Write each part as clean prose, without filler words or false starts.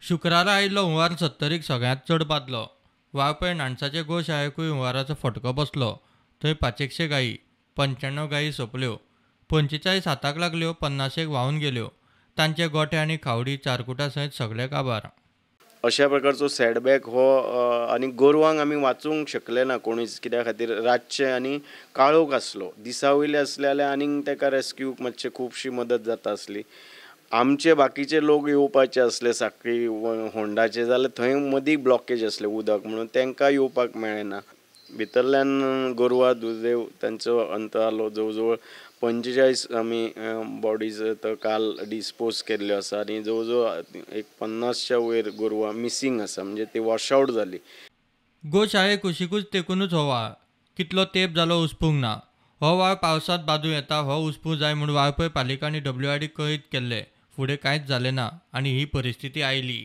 शुक्रारा आयिल्लो हुंवार सत्तरीक सगळ्यांत चड बादलो. वाळपय नाणसाचे गोशाळेकूय हुंवाराचो फटको बसलो. थंय 500 गायी, 95 गायी सोंपल्यो, 45 हाताक लागल्यो, 50 व्हांवन गेल्यो. तांचे गोठे आनी खावडी चारकुटा सयत सगळे काबार. अशा प्रकारचो सेटबॅक हो आनी गोरवांक आमी वाचोवंक शकले ना कोणीच, कित्या खातीर रातचें आनी काळोख आसलो. दिसा वयले आसले जाल्यार आनीक ताका रेस्क्यूक मातशें खुबशी मदत जाता आसली. आमचे बाकीचे लोक येवपाचे आसले साखळी होंडाचे, जाल्यार थंय मदीं ब्लॉकेज आसलें उदक, म्हणून तांकां येवपाक मेळ्ळें ना. भितरल्यान गोरवां दुर्दैव तांचो अंत जालो. जवळ जवळ 45 आमी बॉडीज काल डिस्पोज केल्ल्यो आसा आनी जवळ जवळ एक 50च्या वयर गोरवां मिसींग आसा, म्हणजे ती वॉश आवट जाली. गोशाळे कुशिकूच तेकूनच हो व्हाळ कितलो तेंप जालो उसपूंक ना. हो व्हाळ पावसांत बादूं येता, हो उसपूं जाय म्हूण वाळपय पालिका आनी WRD कळीत केल्ले. फुडें कांयच जालें ना आनी ही परिस्थिती आयली.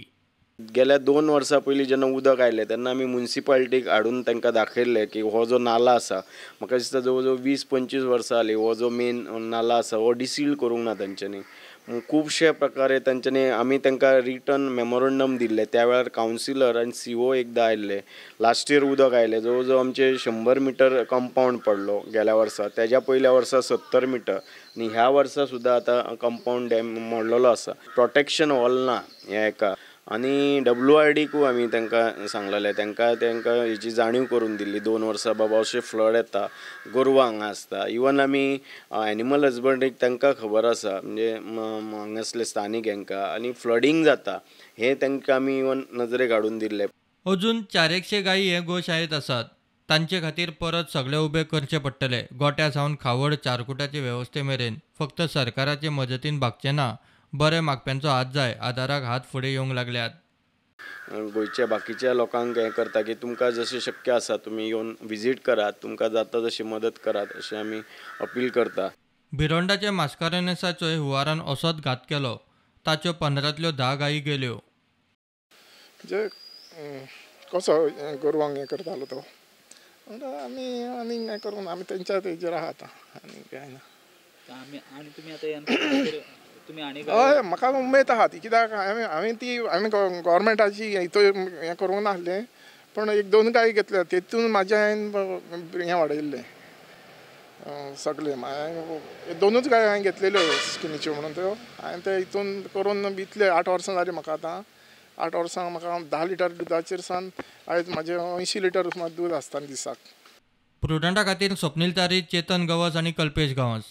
गेल्या 2 वर्सां पयलीं जेन्ना उदक आयलें तेन्ना आमी मुन्सिपालिटीक हाडून तांकां दाखयल्लें की हो जो नाला आसा, म्हाका दिसता जवळ जवळ 20-25 वर्सां जालीं हो जो मेन नाला आसा हो डिसील करूंक ना तांच्यांनी. खुबशे प्रकारे तांच्यांनी आमी तांकां रिटर्न मेमोरंडम दिल्लें. त्या वेळार कावन्सिलर आनी CO एकदां आयिल्ले. लास्ट इयर उदक आयलें, जवळ जवळ आमचे 100 मिटर कंपावंड पडलो गेल्या वर्सा, तेज्या पयल्या वर्सा 70 मिटर आनी ह्या वर्सा सुद्दां आतां कंपावंड डॅम मोडलेलो आसा. प्रोटेक्शन हॉल ना ह्या हेका आनी WRDकूय आमी तांकां सांगलेलें, तांकां तांकां हेची जाणीव करून दिल्ली 2 वर्सां बाबा अशें फ्लड येता, गोरवां हांगा आसता. इवन आमी एनिमल हजबंड्रीक तांकां खबर आसा, म्हणजे हांगासले स्थानीक हांकां आनी फ्लडींग जाता हें तांकां आमी इवन नजरेक हाडून दिल्लें. अजून 400 गायी हे गोशाळेंत आसात. तांचे खातीर परत सगळे उबे करचे पडटले. गोट्या सावन खावड चारकुटाचे वेवस्थे मेरेन फक्त सरकाराचे मजतीन भागचें ना, बरे मागप्यांचो हात जाय. आदाराक हात फुडें येवंक लागल्यात. गोंयच्या बाकीच्या लोकांक हें करता की तुमकां जशें शक्य आसा तुमी येवन विजीट करात, तुमकां जाता तशी मदत करात अशें आमी अपील करता. भिरोंडाच्या मास्कारेन्हसाचोय हुंवारान असोच घात केलो. ताच्यो 15तल्यो 10 गायी गेल्यो. जे कसो गोरवांक हें करतालो तो आमी आनी हें करून आमी तेंच्या तेजेर आहा आतां, आनी कांय ना. हय, म्हाका उमेद आहा ती, कित्याक हांवें ती हांवें गव्हर्मेंटाची हितून हें करूंक नासलें, पूण 1-2 गाय घेतल्या तेतून म्हाजें हांवें हें वाडयल्लें सगळें. हांवें 2च गाय हांवें घेतलेल्यो स्किमीच्यो, म्हणून त्यो हांवें ते हितून करून इतले 8 वर्सां जालीं म्हाका आतां. 8 वर्सां म्हाका 10 लिटर दुदाचेर सावन आयज म्हाजें 80 लिटर सुमार दूद आसता दिसाक. प्रुडंटा खातीर स्वप्नील तारी, चेतन गवस आनी कल्पेश गांवस.